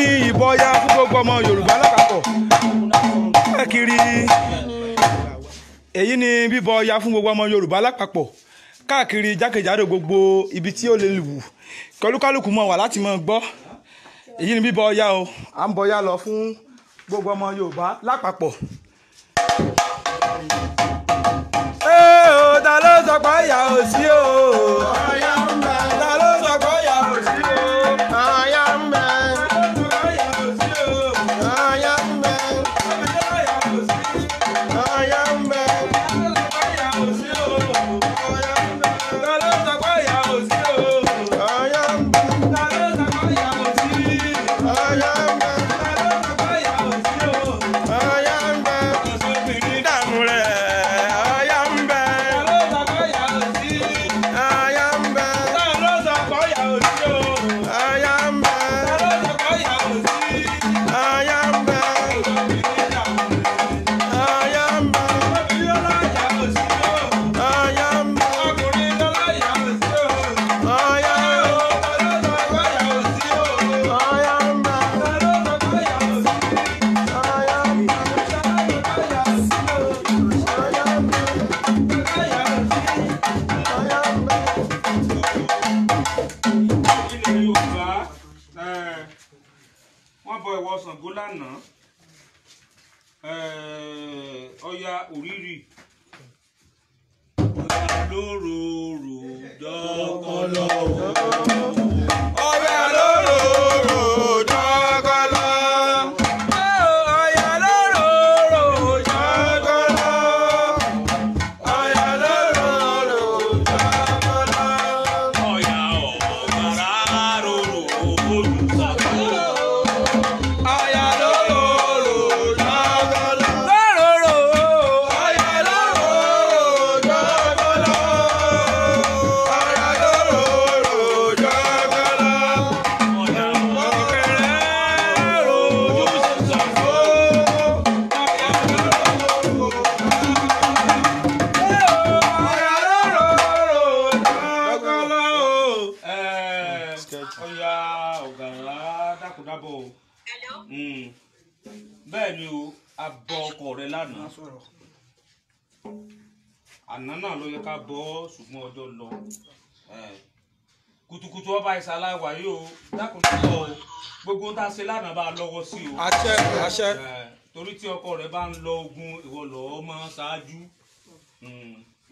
Ni ìbọya fún gbogbo ọmọ Yorùbá lápapọ̀ káàkiri. Èyí ni bíbọ Ọya fún gbogbo ọmọ Yorùbá lápapọ̀ káàkiri jákèjádò gbogbo ibi tí ó lè wù kọlùkálùkù mọ̀ wá láti mọ̀ gbọ́. Èyí ni bíbọ Ọya o, à ń bọya lọ fún gbogbo ọmọ Yorùbá lápapọ̀. Ẹ o, ta ló sọ pé Ọya ò sí o? Ọya ń bẹ. Ta ló sọ pé Ọya ò sí o? Ọya ń bẹ. Ọya ò sí o. Ọya ń bẹ. Ọya ò sí. Ọya ń bẹ. Ọya ò sí o. Ọya ń bẹ. Ta ló sọ pé Ọya ò sí o? Ọya ń bẹ. Ta ló sọ pé Ọya ò sí? Ọya ń bẹ. Ta ló sọ pé Ọya ò sí o? Ọya ń bẹ. Ọ̀sọ́bìnrin Dààmú rẹ̀. Ọya ń bẹ. Ta ló sọ pé Ọya ò sí? Ọya ń bẹ. Ta ló sọ pé Ọya ò sí o? Ọya ń bẹ. Ta ló sọ pé Ọya ò sí? Ọya ń bẹ. Ọ̀sọ́bìnrin dààmú rẹ̀. Ọya ń bẹ. Obìnrin lọ́lá ò sí o. Ọya ń bẹ. Ọkùnrin lọ́lá ò sí o. Ọya ń bẹ. Ta ló sọ pé Ọya ò sí o? Ọya ń bẹ. Ta ló sọ pé Ọya ò sí? Ọya ń bẹ. Ta ló sọ pé Ọya ò sí o? Ọya ń bẹ. Ọya ò sí. Ọya ń bẹ. Ilẹ̀ Yorùbá, wọ́n bọ ìwọ Ṣàngó lánàá. Ọya òrìrì Ọya lóròrò jọkọlọ. Ọya lóròrò jọkọlọ. Ọya lóròrò jọkọlọ. Ọya lóròrò jọkọlọ. Ọya ọ̀gbàrá rorò olùsàkó. Ọya lóròrò jọkọlọ. Lóròrò. Ọya lóròrò jọkọlọ. Ọya lóròrò jọkọlọ. Ọya ọ̀kẹ́rẹ́ rojú Ṣàngó. Ọya lóròrò jọkọlọ. Ọya ọ̀gàrà dákúdábọ̀ o. Bẹ́ẹ̀ ni o, a bọ ọkọ rẹ lánàá. Àná náà ló yẹ ká bọ ọ́, ṣùgbọ́n ọjọ́ lọ. Kùtùkùtù ọba ìsàlá wà yìí o, dákúdábọ̀ o, gbogbo ohun tá a ṣe lánàá bá a lọ́wọ́ sí o. Àṣẹ, àṣẹ. Torí tí ọkọ rẹ bá ń lọ ogun, ìwọ lọ́ọ́ máa ṣáájú.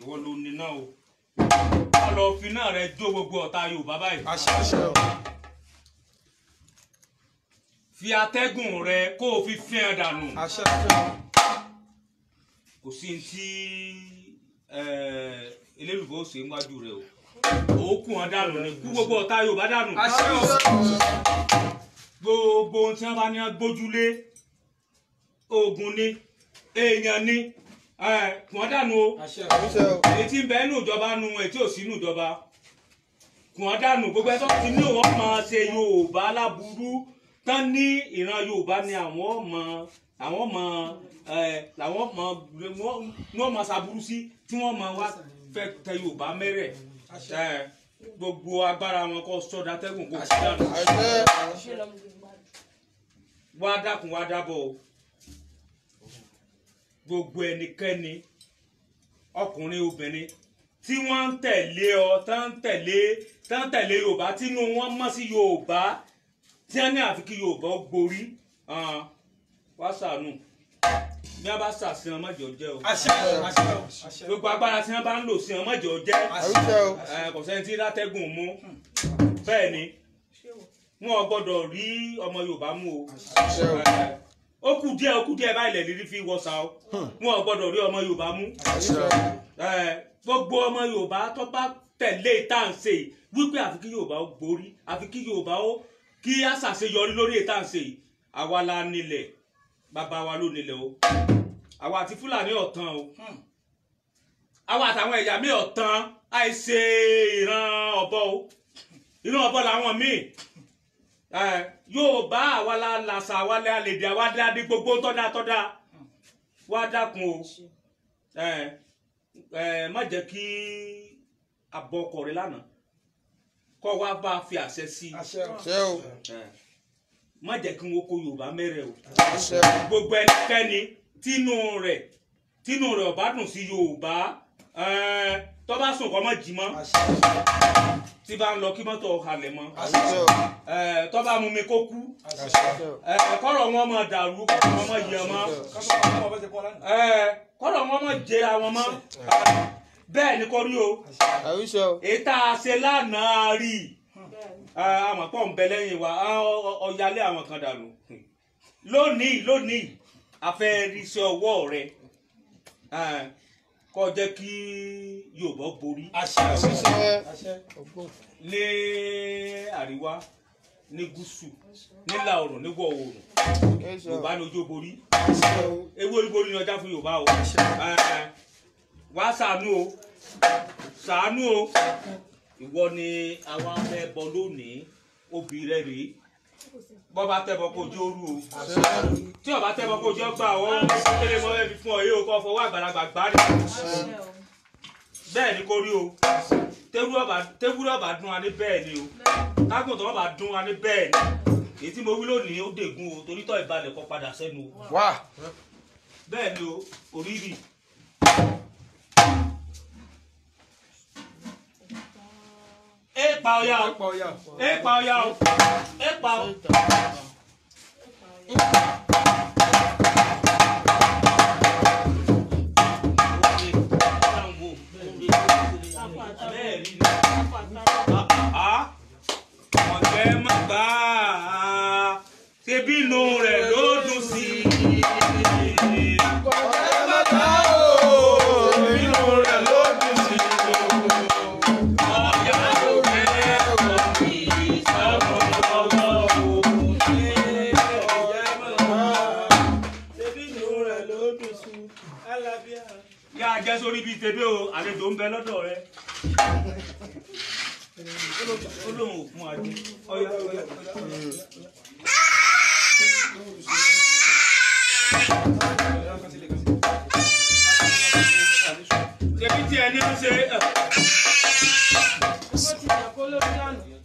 Ìwọ ló ní náà o, wọ́n lọ fi náà rẹ jó gbogbo ọ̀tá Yorùbá báyìí. Àṣẹ, àṣẹ. Fi atẹ́gùn rẹ kó o fi fín ẹ dànù. Àṣẹ, àṣẹ. Kò sí ní tí elélùbọ́ ó ṣe níwájú rẹ o, òókùn wọn dànù ni, kú gbogbo ọ̀tá Yorùbá dànù. Àṣẹ o. Gbogbo ohun tí wọ́n bá ní wọ́n gbójúlé, oògùn ni, èèyàn ni, kùn wọ́n dànù o. Àṣẹ. Àṣẹ o. Èyí tí ń bẹ nínú ìjọba nu, èyí tí ò sí nínú ìjọba, kùn wọ́n dànù. Gbogbo ẹ̀sọ́ ti ní òun máa ṣe Yorùbá láburú tán ní ìran Yorùbá ni àwọn ọmọ àwọn ọmọ ẹ làwọn ọmọ ní wọ́n máa ṣàbúrú sí, tí wọ́n máa wá fẹ́ tẹ Yorùbá mẹ́rẹ̀. Gbogbo agbára wọn kọ́ sọ́dà tẹ́gùn kó kú dànù. Àṣẹ. Wá dákun, wá dábọ̀ o. Gbogbo ẹnikẹ́ni, ọkùnrin, obìnrin tí wọ́n ń tẹ̀lé ọ, tá ń tẹ̀lé Yorùbá, tínú wọn mọ́ sí Yorùbá, tí wọ́n ní àfi kí Yorùbá ó gborí, wá ṣàánú. Bí wọ́n bá ṣàṣìyàn, má jẹ́ ó jẹ́ o. Àṣẹ, àṣẹ, àṣẹ. Gbogbo agbára tí wọ́n bá ń lò sí wọn, má jẹ́ ó jẹ́. Àṣẹ o. Kò sẹ́ni tí látẹ́gùn mú. Bẹ́ẹ̀ ni, wọn ò gbọ́dọ̀ rí ọmọ Yorùbá mú o. Àṣẹ o. Ó kù díẹ̀, ó kù díẹ̀ báyìí lẹ̀ lírí fi wọ́sà o. Wọn ò gbọ́dọ̀ rí ọmọ Yorùbá mú. Àṣẹ o. Gbogbo ọmọ Yorùbá tó bá tẹ̀lé ìtànṣe wípé àfi kí Yorùbá ó gborí, àfi kí Yorùbá ó kí á ṣàṣeyọrí lórí ìtànṣe yìí, àwa la nílẹ̀, bàbá wa ló nílẹ̀ o. Àwa àti Fúlàní ọ̀tàn o, àwa àtàwọn ẹ̀yà míì ọ̀tàn, àìṣe ìran ọ̀bọ o, ìran ọ̀bọ làwọn míì. Yorùbá àwa la làṣà, àwa la lèdè, àwa la ní gbogbo tọ́dá tọ́dá. Wá dákun o, má jẹ́ kí àbọ̀ ọkọ rẹ lánàá kọ́ wá bá fi àṣẹ sí i. Àṣẹ o. Àṣẹ o. Má jẹ́ kí wọ́n kó Yorùbá mẹ́rẹ̀ o. Gbogbo ẹnikẹ́ni tínú rẹ̀ ò bá dùn sí Yorùbá, tó bá sùn kó má jí mọ́, tí bá ń lọ kí mọ́tò halẹ̀ mọ́, tó bá mú mi kó kú, kọ́rọ̀ wọn máa dàrú, kọ́rọ̀ wọn máa yẹ mọ́, kọ́rọ̀ wọn máa jẹra wọn mọ́. Bẹ́ẹ̀ ni kò rí o. Èyí tá a ṣe lánàá rí àmọ́ pọ̀ ń bẹ lẹ́yìn wa, ọ̀yálé àwọn kan dànù. Lónìí a fẹ́ rí iṣẹ́ ọwọ́ rẹ kó jẹ́ kí Yorùbá borí ní àríwá, ní gúúsù, nílà oòrùn, níwọ̀ oòrùn. Yorùbá ní ojú borí, ewu olúborí ní ọjà fún Yorùbá o. Wá ṣàánú o, ṣàánú o. Ìwọ ni àwa fẹ́ bọ lónìí, obì rẹ rèé. Bọ́ bá tẹ́ bọ kó jó rú o, tí ọba tẹ́ bọ kó jó gbà ọ́, kéré mọ́ ẹ fi fún ọ yóò kọ́ fọwọ́ àgbàlagbà gbá rè. Bẹ́ẹ̀ ni kò rí o. Tewúrẹ́ ọba dún wa ní bẹ́ẹ̀ ni o, tágùntàn ọba dún wa ní bẹ́ẹ̀ ni. Èyí tí mo wí lónìí ó dègún o, torí tọ́ ìbalẹ̀ kọ́ padà sẹ́nu o. Bẹ́ẹ̀ ni o, orírì. Epa ọya o, epa ọya o, epa o. Ọ̀jẹ̀ má gbà á, ṣebí inú rẹ̀ ló dùn sí i. Ọ̀jẹ̀ má gbà á o, ṣebí inú rẹ̀ ló dùn sí i. Yá jẹ́ sórí bíi tèmi o, àlejò ń bẹ lọ́dọ̀ rẹ. Ó lóun ò fún ajé. Ọ̀yá ọ̀yá ọ̀yá. Ṣebí tí ẹni ń ṣe. Ó ti jà kó lórí lánàá.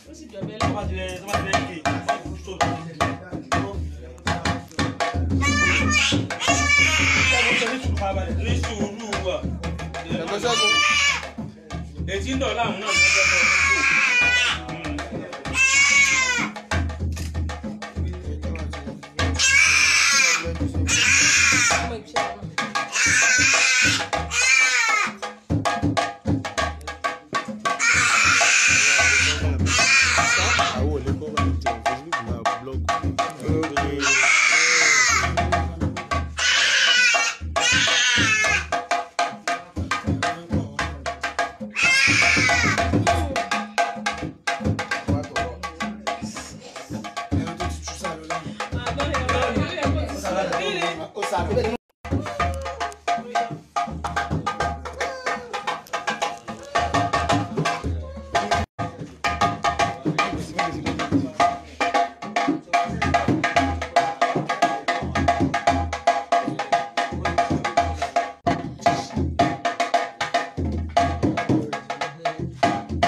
Ó sì jọ̀bẹ lẹ́wọ̀n. Ní sùúrù wa. Ètí ń dọ̀la àwọn náà ló ń bọ̀. Ọmọ ìṣẹ́ náà. Àwọn ò lè kọ́ bá jẹun, Facebook máa block. Àgbọ̀n ìyàwó ìlú ẹ̀kọ́ ti sùn. Kí ni?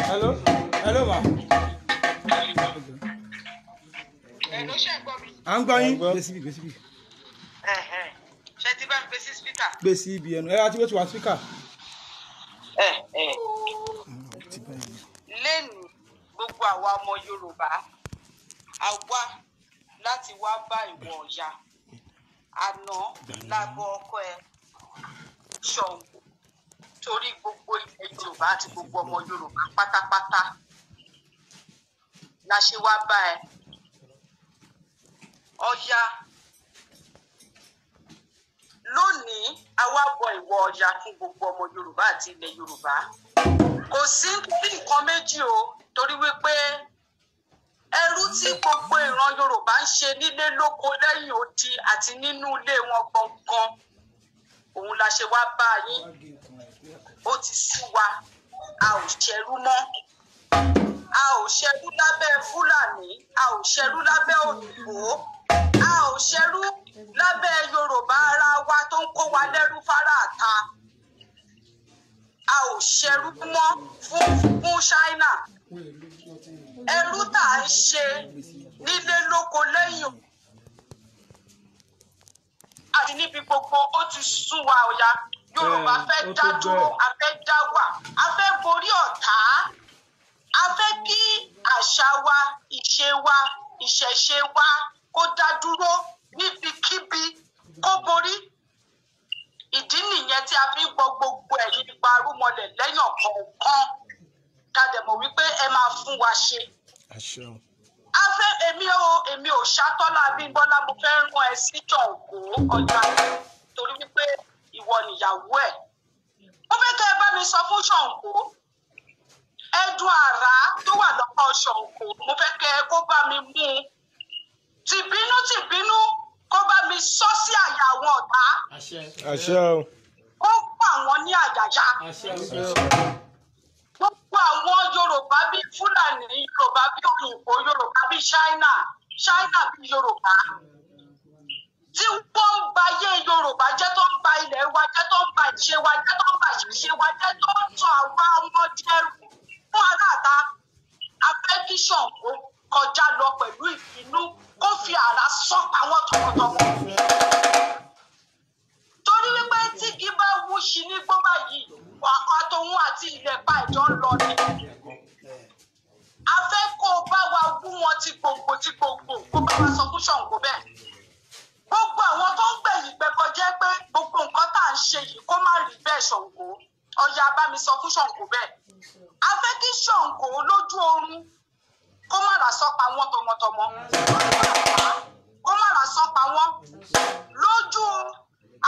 Hello, hello ma. Ẹ̀ló, ṣe ń gbọ́ mi? À ń gbọ́ yín. Gbé síbi, gbé síbi. Ẹ̀hẹ̀n. Ṣé ti bá mi gbé sí spíkà? Gbé sí ibi ẹnu. Ẹ àti bó ti wà spíkà. Lẹ́nu gbogbo àwa ọmọ Yorùbá, a wá láti wá bá ìwọ Ọya. Àná lábọ̀ ọkọ ẹ Ṣàngó, torí gbogbo ilẹ̀ Yorùbá àti gbogbo ọmọ Yorùbá pátápátá la ṣe wá bá ẹ. Ọya, lónìí a wá bọ ìwọ Ọya fún gbogbo ọmọ Yorùbá àti ilẹ̀ Yorùbá. Kò sí nítorí nǹkan méjì o, torí wípé ẹrú tí gbogbo ìran Yorùbá ń ṣe nílé lóko lẹ́yìn odi àti nínú ilé wọn gangan, òun la ṣe wá bá yín. Ó ti sú wa, a ò ṣẹrú mọ́, a ò ṣẹrú lábẹ́ Fúlàní, a ò ṣẹrú lábẹ́ òyìnbó, a ò ṣẹrú lábẹ́ Yorùbá ara wa tó ń kó wa lẹ́rú fáráàta. A ò ṣẹrú mọ́ fún China. Ẹrú tá à ń ṣe nílé lóko lẹ́yìn àti níbi gbogbo ó ti sú wa. Ọ̀yà Yorùbá fẹ́ dá dúró, a fẹ́ dá wà, a fẹ́ borí ọ̀tá, a fẹ́ kí àṣà wa, ìṣe wa, ìṣẹ̀ṣe wa kó dá dúró níbikíbi, kó borí. Ìdí nìyẹn tí a fi ń gbọ́ gbogbo ẹ̀yin nípa arúmọlẹ̀ lẹ́yìn ọ̀kọ̀ọ̀kan, ká dẹ̀ mọ̀ wípé ẹ máa fún wa ṣe. A fẹ́ èmi ò Ṣàtọ́lá Abímbọ́lá, mo fẹ́ rán ẹ sí Ṣàngó Ọya, torí wípé ìwọ nìyàwó ẹ̀. Mo fẹ́ kẹ́ ẹ bá mi sọ fún Ṣàngó, ẹdun àrá tó wà lọ́kọ̀ Ṣàngó, mo fẹ́ kẹ́ ẹ kó bá mi mú un tìbínú tìbínú, kó bá mi sọ sí àyà àwọn ọ̀tá. Àṣẹ o. Ó pa àwọn ní àyàyà. Gbogbo àwọn Yorùbá bíi Fúlàní, Yorùbá bíi òyìnbó, Yorùbá bíi China, China bíi Yorùbá, tí wọ́n ń ba ayé Yorùbá jẹ́, tó ń ba ilẹ̀ wa jẹ́, tó ń ba ìṣe wa jẹ́, tó ń ba ìṣe wa jẹ́, tó ń tàn àwa ọmọdé ẹrú fún aráàta. A fẹ́ kí Ṣàngó kọjá lọ pẹ̀lú ìbínú, kó fi àrá sọ́pa wọn tọmọtọmọ. Torí wípé tí igi bá wú sí ní gbó báyìí, àtòun àti ilẹ̀ pa ìjọ ń lọ ni. A fẹ́ kó o bá wa wú wọn ti gbòǹgbò ti gbòǹgbò, kó bá wa sọ fún Ṣàngó bẹ́ẹ̀. Gbogbo àwọn tó ń gbẹ̀yìn gbẹbọ jẹ́ pé gbogbo nǹkan tá à ń ṣe yìí kó má rí bẹ́ẹ̀. Ṣàngó Ọya, bá mi sọ fún Ṣàngó bẹ́ẹ̀. A fẹ́ kí Ṣàngó lójú oorun kó má rà sọ́pa wọn tọmọtọmọ, kó má rà sọ́pa wọn lójú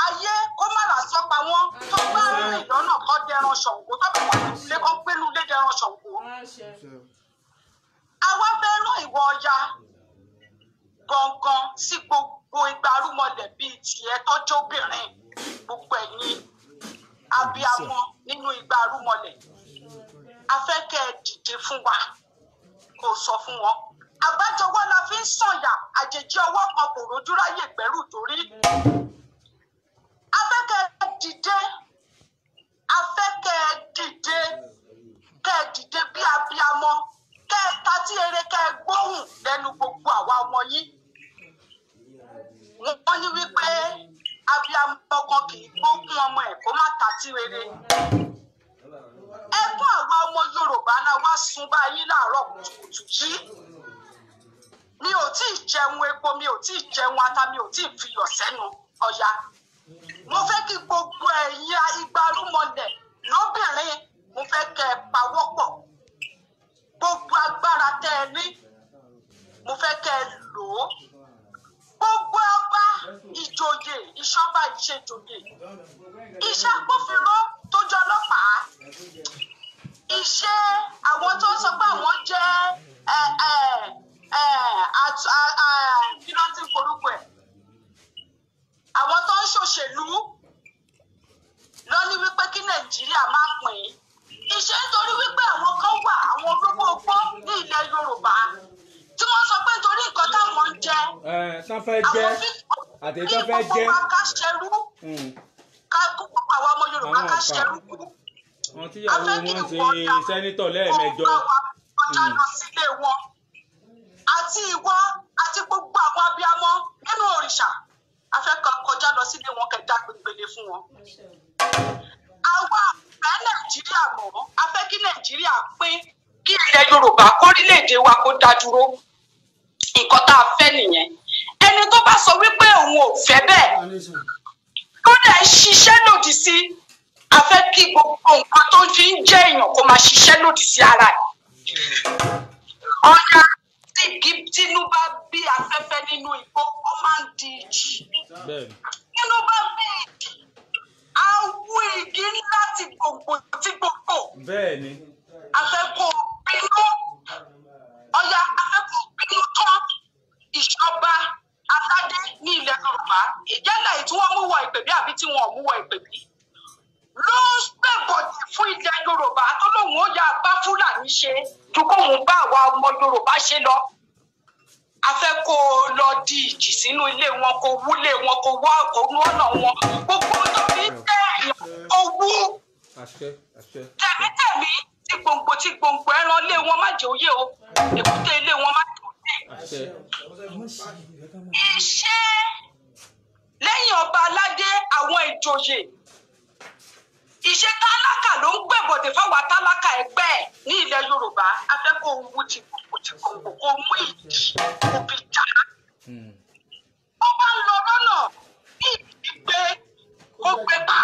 ayé, kó má rà sọ́pa wọn. Tó bá rìn lọ́nà kọ́ dẹran Ṣàngó, tó bá wà nílé kọ́ gbénú ilé dẹran Ṣàngó. Àwa fẹ́ rán ìwọ Ọya gangan sí gbogbo igbarúmọlẹ̀ bíi tiẹ̀ tọ́jú obìnrin, gbogbo ẹ̀yin abiyamọ nínú igbarúmọlẹ̀, a fẹ́ kẹ́ ẹ dìde fún wa, kò sọ fún wọn. Àbájọwọ́ la fi ń sọ̀yà, àjèjì ọwọ́ kan kò rojú ráyè gbẹ́rù torí. A fẹ́ kẹ́ ẹ dìde, a fẹ́ kẹ́ ẹ dìde, kẹ́ ẹ dìde bí abiyamọ, kẹ́ ẹ tatí eré, kẹ́ ẹ gbóhùn lẹ́nu gbogbo àwa ọmọ yín. Wọ́n ní wípé abiyamọ kan kì í gbóhùn ọmọ ẹ̀ kó má tatí eré. Ẹkún àwa ọmọ Yorùbá la wá sun báyìí láàárọ̀ kùtùkùtù yìí. Mi ò tí ì jẹun epo, mi ò tí ì jẹun ata, mi ò tí ì fiyọ̀ sẹ́nu. Ọya, mo fẹ́ kí gbogbo ẹ̀yin igbarúmọlẹ̀ lóbìnrin, mo fẹ́ kẹ́ ẹ pawọ́pọ̀. Gbogbo agbára tẹ́ ẹ ní, mo fẹ́ kẹ́ ẹ lò ó. Gbogbo ọba, ìjòyè, ìṣọba, ìṣèjòyè, iṣẹ́ agbófinró tó jẹ́ ọlọ́pàá, iṣẹ́ àwọn tó ń sọ pé àwọn jẹ́ kí ló ti ń porúkọ ẹ̀, àwọn tó ń ṣòṣèlú lọ ní wípé kí Nàìjíríà má pín iṣẹ́, nítorí wípé àwọn kan wà, àwọn olówó ogbó ní ilẹ̀ Yorùbá, tí wọ́n sọ pé nítorí nǹkan táwọn ń jẹ, àwọn fi kí gbogbo wa ká ṣerú, ká gbogbo àwọn ọmọ Yorùbá ká ṣerú kú. Wọn tíyàwó wọn ṣe sẹ́nítọ̀ lẹ́ẹ̀mẹjọ. Kó bá wa kọjá lọ sílé wọn, àti ìwọ àti gbogbo àwọn abiyamọ nínú òrìṣà, a fẹ́ kọjá lọ sílé wọn, kẹ́ dá gbẹngbẹlẹ fún wọn. Àwa àfẹ́ Nàìjíríà mọ̀, a fẹ́ kí Nàìjíríà pín, kí ilẹ̀ Yorùbá kórílẹ̀-èdè wa kó dá dúró. Nǹkan tá a fẹ́ nìyẹn. Ẹni tó bá sọ wípé òun ò fẹ́ bẹ́ẹ̀, tó dẹ̀ ń ṣiṣẹ́ lòdì sí, a fẹ́ kí gbogbo nǹkan tó fi ń jẹ́ èèyàn kó máa ṣiṣẹ́ lòdì sí ara ẹ̀. Ọya, tínú bá bí afẹ́fẹ́ nínú igbó, ó máa ń di ìjì. Tínú bá bí ìjì, á wú igi ńlá ti gbòǹgbò ti gbòǹgbò. A fẹ́ kó bínú. Ọya, a fẹ́ kó bínú tán ìṣọba aládé ní ilẹ̀ Yorùbá, ìyálà tí wọ́n mú wọ ìpèbí àbí tí wọ́n ò mú wọ ìpèbí, ló ń gbẹ̀bọ̀dì fún ilẹ̀ Yorùbá, tó lóun ó yà bá Fúlàní ṣe ju kóun bá àwa ọmọ Yorùbá ṣe lọ. A fẹ́ kó o lọ di ìjì sínú ilé wọn, kó wúlé wọn, kó wọ́ kó wọ́nà wọn, gbogbo tó fi ń tẹ̀ èèyàn kó wú. Tẹ̀mítẹ̀mí Tí gbòǹgbò tí gbòǹgbò ẹran ilé wọn má jẹ́ òye o, èkúté ilé wọn má jẹ́ òye. Iṣẹ́ lẹ́yìn ọba aládé àwọn ìjòyè, ìṣe tálákà ló ń gbẹ̀bọ̀dẹ̀ fáwa tálákà ẹgbẹ́ ẹ̀ ní ilẹ̀ Yorùbá. A fẹ́ kó wu ti gbòǹgbò ti gbòǹgbò, kó mú ìjì kó fi jà á. Ó bá ń lọ lọ́nà ní ìjì gbé kó gbé pa.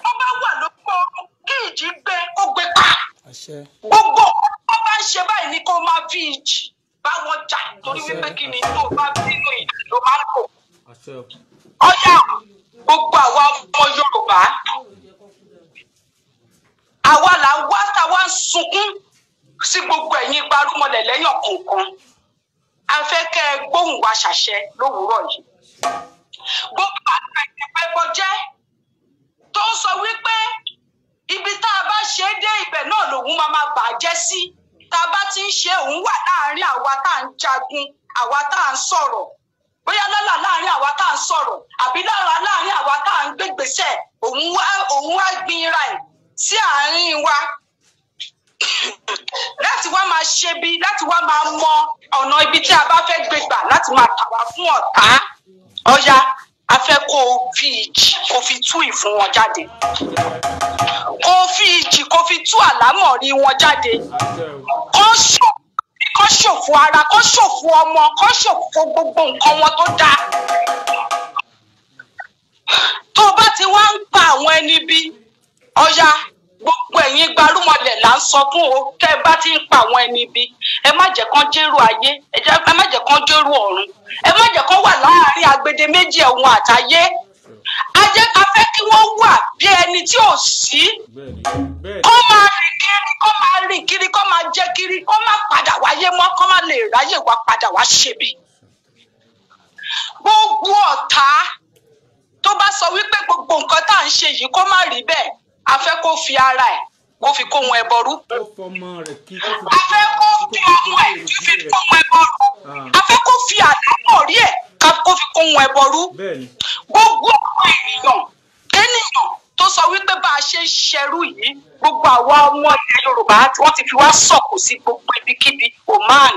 Ó bá wà lóko oorun kí ìjì gbé kó gbé pa. Gbogbo ó bá ń ṣe báyìí ni kó máa fi ìjì bá wọn jà, torí wípé kí ni tó bá bínú ìjì ló máa ń lò. Ọ̀yá gbogbo àwa ọmọ Yorùbá, àwa là ń wá táwa ń sunkún sí gbogbo ẹ̀yin gbarúmọlẹ̀ lẹ́yìn ọ̀kọ̀ọ̀kan. A fẹ́ kẹ́ ẹ gbóhùn wa ṣàṣẹ lówùúrọ̀ yìí. Gbogbo àgbẹ̀bọ̀jẹ́ tó ń sọ wípé ibi tá a bá ṣe é dé ibẹ̀ náà lòun máa máa bàjẹ́ sí. Tá a bá ti ń ṣe, òun wà láàárín àwa tá à ń jagun, àwa tá à ń sọ̀rọ̀. Bóyá lọ́la láàárín àwa tá à ń sọ̀rọ̀ àbí lára láàárín àwa tá à ń gbégbèsè, òun wá gbin ra ẹ̀ sí àárín wa láti wá máa ṣe bí, láti wá máa mọ ọ̀nà ibi tí a bá fẹ́ gbé gbà láti máa tà wá fún ọ̀tá. Ọ̀yá a fẹ́ kó o fi ìjì kó fi tú ìfun wọn jáde, kó o fi ìjì kó fi tú àlámọ̀rí wọn jáde, kó ṣòfò ara, kó ṣòfò ọmọ, kó ṣòfò gbogbo nǹkan wọn tó dáa. Tó o bá ti wá ń pa àwọn ẹni bí, ọ̀yá gbogbo ẹ̀yin gbarúmọlẹ̀ là ń sọ fún o, tẹ́ ẹ bá ti ń pa àwọn ẹni bí, ẹ má jẹ́ kán jẹ́rù ayé, ẹ má jẹ́ kán jẹ́rù ọ̀run, ẹ má jẹ́ kán wà láàárín agbede méjì ẹ̀wọ̀n àtayé. A jẹ́ ká fẹ́ kí wọ́n wà bí ẹni tí ò sí, kó máa rìn kiri, kó máa rìn kiri, kó máa jẹ́ kiri, kó má padà wáyé mọ́, kó má lè ráyè wá padà wá ṣebi. Gbogbo ọ̀tá tó bá sọ wípé gbogbo nǹkan tá à ń ṣe yìí kó má rí bẹ́ẹ̀, a fẹ́ kó fi ara ẹ̀ kó fi kó wọn ẹbọ rú. A fẹ́ kó fi ọmọ ẹ̀ kó fi kó wọn ẹbọ rú. A fẹ́ kó fi àlámọ̀rí ẹ̀ kó fi kó wọn ẹbọ rú. Gbogbo ọmọ ènìyàn kéèyàn tó sọ wípé bá a ṣe ń ṣerú yìí, gbogbo àwa ọmọ ilẹ̀ Yorùbá wọ́n ti fi wá sọ̀kò sí gbogbo ibikíbi, Oman,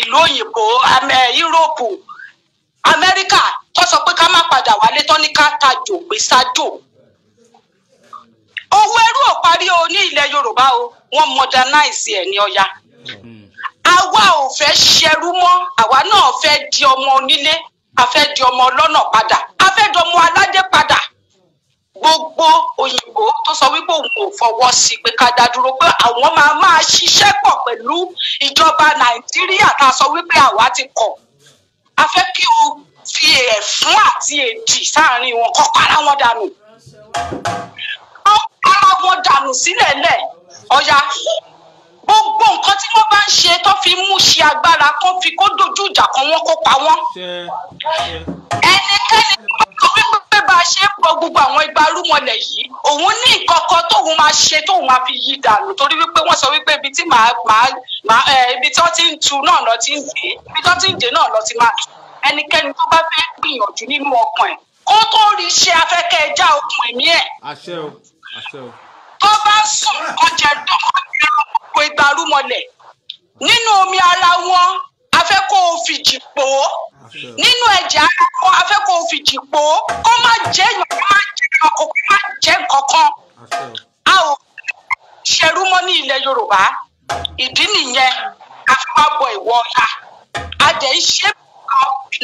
ìlú òyìnbó, Yúróòpù, Amẹ́ríkà, tó sọ pé ká má padà wálé, tó ní ká tajò gbé sájò. Owó ẹrú ò parí o ní ilẹ̀ Yorùbá o, wọ́n modernize ẹ̀ ní ọya. Àwa ò fẹ́ ṣerú mọ́, àwa náà fẹ́ di ọmọ onílé, a fẹ́ di ọmọ ọlọ́nà padà, a fẹ́ di ọmọ aládé padà. Gbogbo òyìnbó tó sọ wípé òun ò fọwọ́ sí pé ká dá dúró, pé àwọn máa máa ṣiṣẹ́ pọ̀ pẹ̀lú ìjọba Nàìjíríà tá a sọ wípé àwa ti kọ̀. A fẹ́ kí o fi ẹ̀fún àti èdì sáàárín wọn, kó para wọn dànù, ara wọn dànù sílẹ̀ lẹ̀. Ọ̀yá gbogbo nǹkan tí wọ́n bá ń ṣe tó fi mú ṣe agbára, kó fi kó dojú ìjà kan wọ́n, kó pa wọ́n. Ẹnikẹ́ni tó wípé bá a ṣe ń bọ gbogbo àwọn igba rúmọlẹ̀ yìí, òun ní nǹkan kan tóun máa ṣe tóun máa fi yí dànù, torí wípé wọ́n sọ wípé ibi tí ibi tí wọ́n ti ń tu náà lọ ti ń dé, ibi tí wọ́n ti ń dé náà lọ ti máa tu. Ẹnikẹ́ni tó bá fẹ́ gbìyànjú nínú ọkàn ẹ̀ kó tó rí iṣẹ́ afẹ́kẹ́ ẹja okùn ẹ̀mí ẹ̀. Tó bá sùn kọjá tó kọjá gbogbo igba rúmọlẹ̀ nínú omi ara wọn, a fẹ́ kó o fi jì pò ó. Nínú ẹ̀jẹ̀ ara wọn, a fẹ́ kó o fi jì pò ó, kó má jẹ́ èèyàn, kó má jẹ́ ẹranko, kó má jẹ́ nǹkankan. A ò ṣerú mọ́ ní ilẹ̀ Yorùbá. Ìdí nìyẹn a fi wá bọ ìwọ Ọya. A dẹ̀ ń ṣe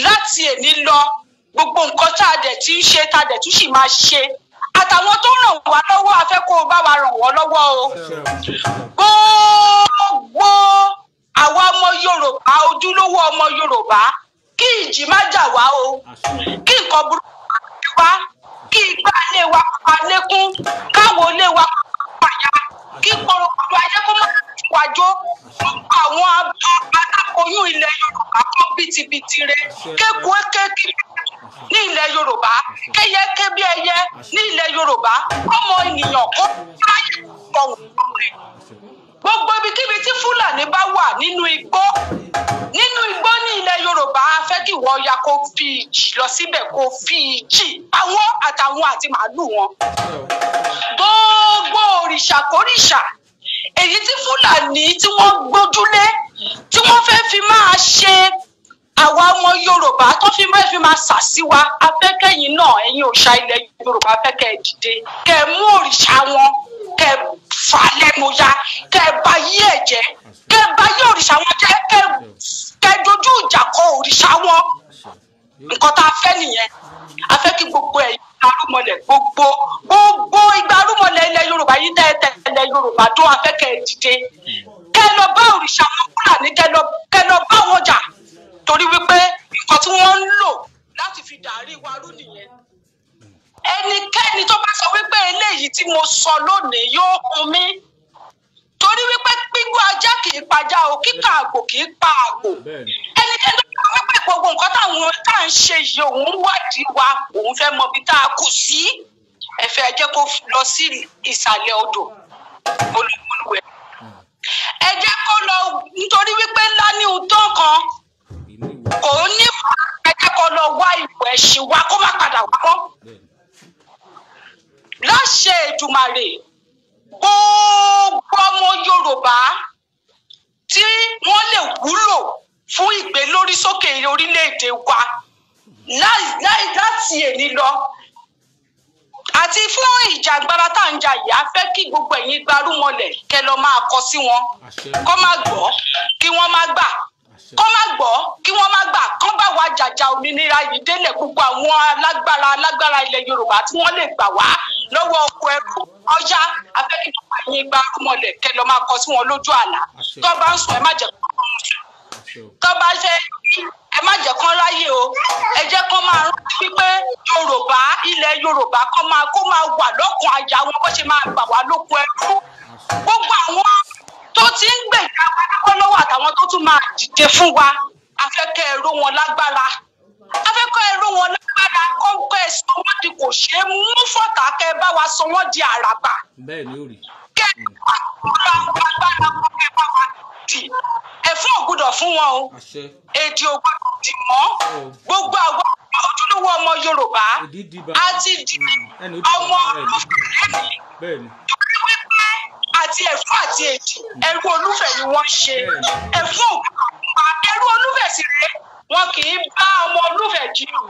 láti èní lọ, gbogbo nǹkan tá a dẹ̀ ti ń ṣe, tá a dẹ̀ tún sì máa ṣe, àtàwọn tó ràn wá lọ́wọ́, a fẹ́ kó o bá wa ràn wọ́n lọ́wọ́ o. Gbogbo àwa ọmọ Yorùbá, ojúlówó ọmọ Yorùbá, kí ìjì má jà wá o, kí nǹkan burúkú má jà wá, kí igbá ilé wa kó máa lékún, káwo ilé wa kó máa yá, kí pọ̀rọ̀pọ̀rọ̀ ayé kó máa wájó. Gbogbo àwọn aláboyún ilẹ̀ Yorùbá kan bìtìbìtì rẹ, kéku kéèkì ní ilẹ̀ Yorùbá, kéyẹ ké bí ẹyẹ ní ilẹ̀ Yorùbá, ọmọ ènìyàn kó ráyè ọ̀hún rẹ̀. Gbogbo ibikíbi tí Fúlàní bá wà nínú igbó, nínú igbó ní ilẹ̀ Yorùbá, a fẹ́ kí ìwọ Ọya kó fi ìjì lọ síbẹ̀, kó fi ìjì àwọn àtàwọn àti màálù wọn. Gbogbo òrìṣà kórìṣà èyí tí Fúlàní tí wọ́n gbójúlé tí wọ́n fẹ́ fi máa ṣe àwa ọmọ Yorùbá tó fi máa fi máa sà sí wa, afẹ́kẹ́yìn náà ẹ̀yin òòṣà ilẹ̀ Yorùbá fẹ́ kẹ́ ẹ dìde, kẹ́ ẹ mú òrìṣà wọn, kẹ́ ẹ fà lẹ́nu ya, kẹ́ ẹ bà yí ẹ̀ jẹ́, kẹ́ ẹ bà yí òrìṣà wọn jẹ́, kẹ́ ẹ dojú ìjà kọ òrìṣà wọn. Nǹkan tá a fẹ́ nìyẹn. A fẹ́ kí gbogbo ẹ̀yin arúmọlẹ̀, gbogbo gbogbo igba arúmọlẹ̀ ilẹ̀ Yorùbá yìí tẹ́ tẹ́ ilẹ̀ Yorùbá tó, a fẹ́ kẹ́ ẹ dìde, kẹ́ ẹ lọ bá òrìṣà wọn Fúlàní, kẹ́ ẹ lọ bá wọn jà, torí wípé nǹkan tí wọ́n ń lò láti fi dàrí wa rú nìyẹn. Ẹnikẹ́ni tó bá sọ wípé eléyìí tí mo sọ lónìí yóò hun mí, torí wípé gbígbó ajá kì í pajá o, kíkà àgbò kì í pa àgbò. Ẹnikẹ́ni tó bá sọ wípé gbogbo nǹkan táwọn tá à ń ṣe yìí òun wádìí wa, òun fẹ́ mọ ibi tá a kù sí, ẹ fẹ́ jẹ́ kó lọ sí ìsàlẹ̀ odò olúwẹ̀, ẹ jẹ́ kó lọ, nítorí wípé ńlá ní ohun kan kò ní, ẹ jẹ́ kó lọ wá ìwọ̀ ẹ̀sìn wa kó má padà wá mọ́. Láṣẹ Èdùmàrè, gbogbo ọmọ Yorùbá tí wọ́n lè wúlò fún ìgbélórísókè orílẹ̀-èdè wa láti èní lọ àti fún ìjàngbara tá à ń jà yìí, a fẹ́ kí gbogbo ẹ̀yin gbarúmọlẹ̀ kẹ́ lọ máa kọ sí wọn, kó má gbọ́ kí wọ́n má gbà, kó má gbọ́ kí wọ́n má gbà, kán bá wa jàjà òmìnira yìí délẹ̀. Gbogbo àwọn alágbára alágbára ilẹ̀ Yorùbá tí wọ́n lè gbà wá lọ́wọ́ oko ẹrú ọjà, a fẹ́ kí gbogbo ẹ̀yin gbarúmọlẹ̀ kẹ́ lọ máa kọ sí wọn lójú àlá. Tó bá ń sùn ẹ má jẹ́ kó sùn, tó bá ṣe ẹ má jẹ́ kán ráyè o, ẹ jẹ́ kán máa rántí wípé Yorùbá, ilẹ̀ Yorùbá kán máa kó máa wà lọ́kàn àyà wọn bó ṣe máa gbà wá lóko ẹrú. Gbogbo àwọn tó ti ń gbèjà wa lọ́wọ́lọ́wọ́ àtàwọn tó tún máa dìde fún wa, a fẹ́ kẹ́ ẹ ró wọn lágbára, a fẹ́ kẹ́ ẹ ró wọn lágbára, kó kẹ́ ẹ sọ wọ́n di kò ṣeé mú fọ̀tà, kẹ́ ẹ bá wa sọ wọ́n di àràbà, kẹ́ ẹ bá wa lágbára, kó kẹ́ ẹ bá wa dì ẹ̀fún ò gbọ́dọ̀ fún wọn o, èdè ò gbọ́dọ̀ dì mọ́. Gbogbo àwọn ojúlówó ọmọ Yorùbá a ti di ọmọ olúfẹ̀ lẹ́nìí, wípé àti ẹ̀fún àti èdè ẹrú olúfẹ̀ ni wọ́n ṣe. Ẹ̀fún ò gbọ́dọ̀ fún wa, ẹrú olúfẹ̀ sì rèé, wọn kì í bá ọmọ olúfẹ̀ jiyàn,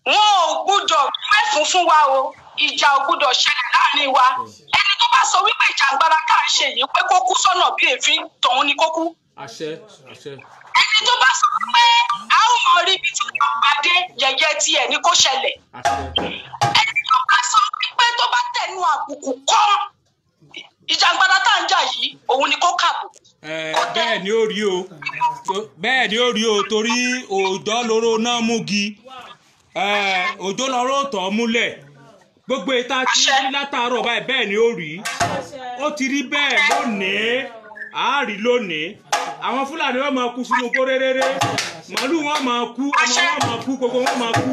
wọn ò gbọ́dọ̀ mẹ́fun fún wa o, ìjà ò gbọ́dọ̀ ṣẹlẹ̀ láàrin wa. Ẹni tó bá sọ wípé ìjàngbara tá à ń ṣe yìí pé kó kú sọ́nà bí èéfín, tọ̀hún ni kó kú. Ẹni tó bá sọ pé a ó mọ rí ibi tí wọ́n bá dé, yẹ̀yẹ́ tiẹ̀ ni kó ṣẹlẹ̀. Ẹni tó bá sọ wípé tó bá tẹnu àbùkù kọ́ ìjàngbara tá à ń jà yìí, òun ni kó kàbùkù. Bẹ́ẹ̀ ni ó rí o, bẹ́ẹ̀ ni ó rí o, torí òòjọ́ lóró náà múgi, òjò lọ́rọ́ tọ̀ múlẹ̀. Gbogbo ìta tí rí látàárọ̀ báyìí bẹ́ẹ̀ ni ó rí, ó ti rí bẹ́ẹ̀ lónìí, àárí lónìí. Àwọn Fúlàní wọn máa kú sínú kóréréré, màálù wọn máa kú, ọmọ wọn máa kú, gbogbo wọn máa kú.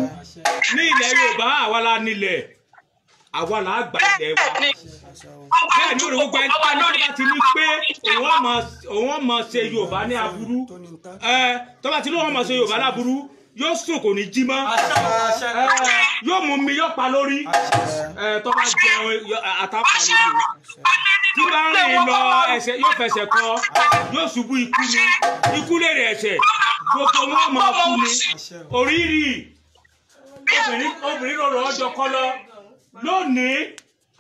Ní ilẹ̀ Yorùbá àwa la nílẹ̀, àwa la gbà ilẹ̀ wa. Bẹ́ẹ̀ ni ó rí gbogbo ẹni tó bá ti ní pé òun máa ṣe Yorùbá ní aburú, tó bá ti ní òun máa ṣe Yorùbá láburú, yóò sùn kò ní jí mọ́, yóò mú mi yóò pa lórí, tó bá jẹun àtàkùn lórí, tí bá ń rìn lọ ẹsẹ̀ yóò fẹsẹ̀ kọ, yóò ṣubú ikú ni, ikú lèrè ẹ̀ṣẹ̀, gbogbo wọn máa kú ni. Orírì obìnrin rọrọ ọjọ́ kọlọ lónìí,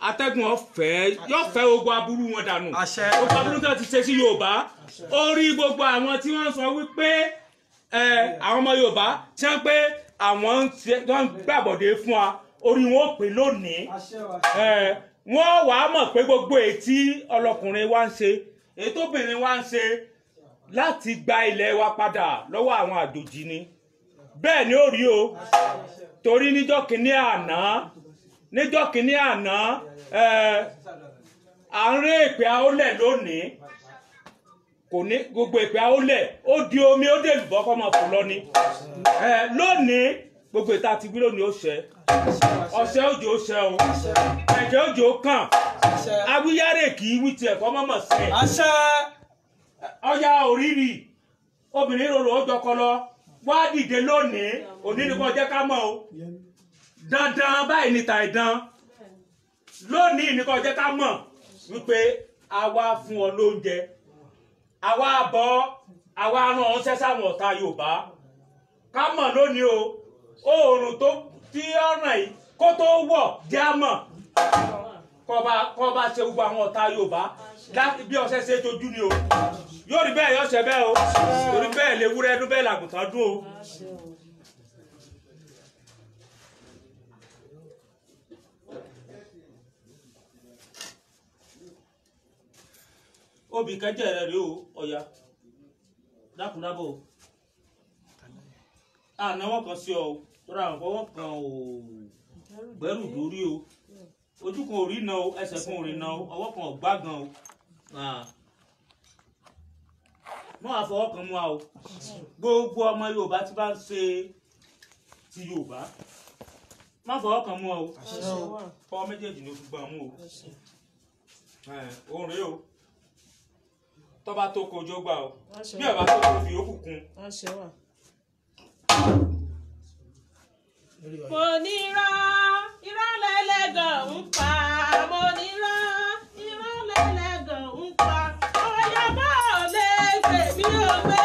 atẹ́gùn ọ̀fẹ́ yóò fẹ́ gbogbo aburú wọn dànù, gbogbo aburú tí wọ́n ti ṣe sí Yorùbá. Orí gbogbo àwọn tí wọ́n sọ wípé àwọn ọmọ Yorùbá tí wọ́n pé àwọn ń gbàbọ̀dé fún wa, orí wọn ò pé lónìí. Wọ́n wàá mọ̀ pé gbogbo ètí ọlọ́kùnrin wa ń ṣe, ètò obìnrin wa ń ṣe láti gba ilẹ̀ wa padà lọ́wọ́ àwọn àjòjì ni. Bẹ́ẹ̀ ni ó rí o, torí níjọ́ kìíní àná, níjọ́ kìíní àná, à ń rí èpè àólẹ̀ lónìí, kò ní gbogbo èpè àólẹ̀ ó di omi, ó dé lùbọ́ kọ́ máa fò lọ ni. Lónìí gbogbo ìta ti wí lónìí ó ṣẹ, ọṣẹ òjò ó ṣẹ o, ẹ̀jẹ̀ òjò kàn, awíyárè kì í wí tiẹ̀ kọ́ mọ̀mọ̀ sí ẹ̀. Ọya òrìrì obìnrin rorò ó jọkọlọ wá dìde lónìí, òní ni kò jẹ́ ká mọ̀ o. Dandan báyìí ni tàìdán, Lónìí ní kó jẹ́ ká mọ̀ wípé a wá fún ọ lóúnjẹ, àwa bọ́, àwa rán ọ sáwọn ọ̀tá Yorùbá. Ká mọ̀ lónìí o, oòrùn tó tí ọ̀ràn yìí kó tó wọ̀ jẹ́ á mọ̀. Kọ́ bá ṣe gbogbo àwọn ọ̀tá Yorùbá láti bí ọṣẹ ṣe tójú ni o. Yóò rí bẹ́ẹ̀ yóò ṣe bẹ́ẹ̀ o, torí bẹ́ẹ̀ lewúrẹ́ dún bẹ́ẹ̀ làgùntàn dún o. Obì kẹjẹ rẹ rèé o, Ọya dákúndábò o, ànáwó kan sí ọ o, torí àwọn fọwọ́ kan ò gbẹ́rù dórí o, ojú kan ò rí na o, ẹsẹ̀ kan ò rí na o, ọwọ́ kan ò gbá gan o, mọ́ àfọwọ́ kan mú wa o. Gbogbo ọmọ Yorùbá tí bá ń ṣe ti Yorùbá, má fọwọ́ kan mú wa o, fọwọ́ méjèèjì ni o fi gbà mú o, òun rèé o. Tọ́ba tó kojú gbà o, bí ọba tó kò fi yòókù kún. Mo ní irọ́, irọ́ lẹ́lẹ́gàn ń pa. Mo ní irọ́, irọ́ lẹ́lẹ́gàn ń pa. Ọ̀yàbọ̀ lè gbè mí ò gbé.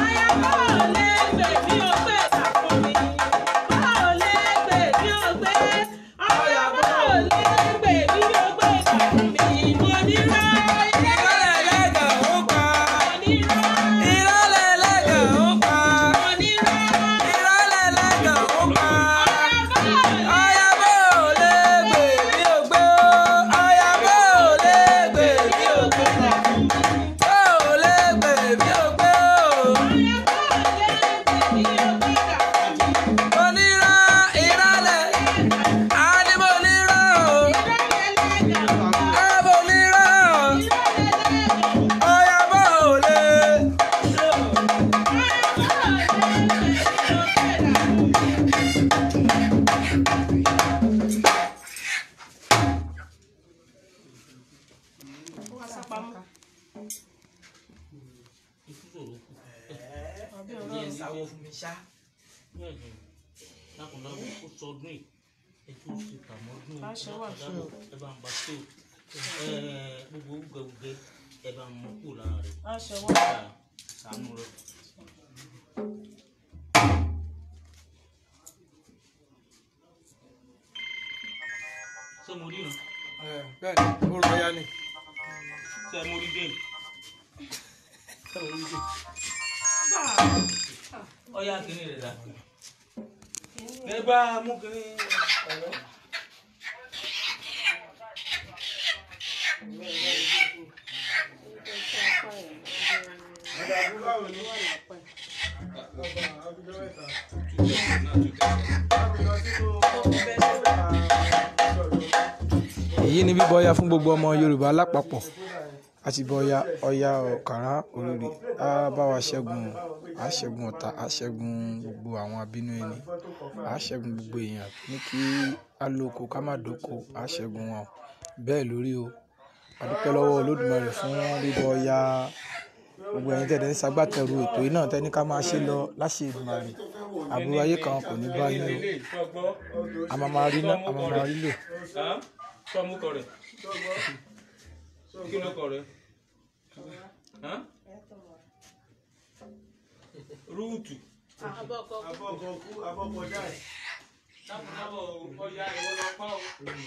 Ọ̀yàbọ̀ lè gbè mí ò gbé tàkùn mi. Báwo lè gbè mí ò gbé? Ọ̀yàbọ̀ lè gbè mí ò gbé tàkùn mi. Mo ní irọ́, Irọ́ lẹ́lẹ́gàn ń pa. Mo ní irọ́, Irọ́ lẹ́lẹ́gàn ń pa. mo ní irọ́. Irọ́ lẹ́lẹ́gàn ń pa. Ọ̀yàbọ̀ lè gbè mí ò gbé o. Ọ̀yàbọ̀ lè gbè mí ò gbé. Ó lè gbè mí ò gbé o. Mo nírọ́ irọ́ lẹ̀. Á ní mo nírọ́ o. Á mo nírọ́ o. Ọ̀yàbọ̀ lè. Sáwọ́ fún mi ṣá. Dákúndábò ó sọdún yìí, ètò ìṣe tàmọ́dún, dákúndábò ẹ bá ń bá tó gbogbo wúgẹwúgẹ ẹ bá ń mú kú lára rẹ, ṣàánú rẹ. Ṣé mo rí irun? Bẹ́ẹ̀ ni, ó rọ ya ni. Ṣé mo rí dé? Ṣé mo rí dé? Ọya kìíní rẹ̀ dà. Nígbà mú kìíní ọ̀rọ̀. Èyí ni bíbọ Ọya fún gbogbo ọmọ Yorùbá lápapọ̀. A ti bọ Ọya, Ọya ọ̀kàrà òrìrì, á bá wa ṣẹ́gun, á ṣẹ́gun ọ̀tá, á ṣẹ́gun gbogbo àwọn abínú ẹni, á ṣẹ́gun gbogbo èèyàn ní kí á lóko ká má dóko, á ṣẹ́gun wọn. Bẹ́ẹ̀ lórí o. A dúpẹ́ lọ́wọ́ Olódùmarè fún bíbọ Ọya. Gbogbo ẹ̀yin tẹ̀dẹ̀ ń ṣagbátẹrù ètò yìí náà tẹ́ ní ká máa ṣe lọ láṣẹ Èdùmàrè. Àbúrò ayé kan kò ní bá yín o. A máa máa rí ná, a máa máa rí lò. Sọmú kọ rẹ̀. Kí ló kọ rẹ̀? Rúùtù. Dákúndábọ̀ Ọya ìwọ lọ pa o. Èmi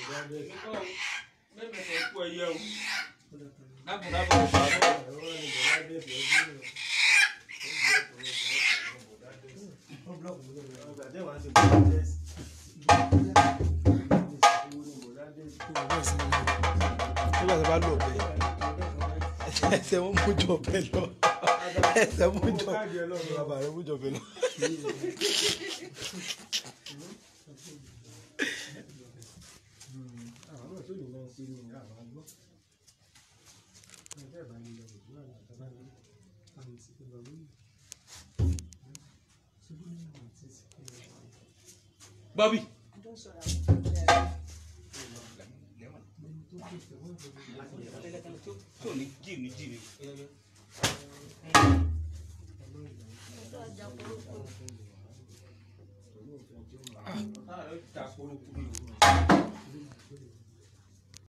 kọ́ o. Mẹ́mẹ̀ẹ́ kú ẹyẹ o. Dákúndábọ̀ ọ̀pá bọ̀. Nígbà tó bá lò ọ̀bẹ, ẹsẹ̀ wọn mú jọ ọ̀bẹ lọ. Ẹsẹ̀ mú jọ bàbá rẹ mú jọ ọ̀bẹ lọ. Bobby. Tí ò ní jìnnì jìnnì.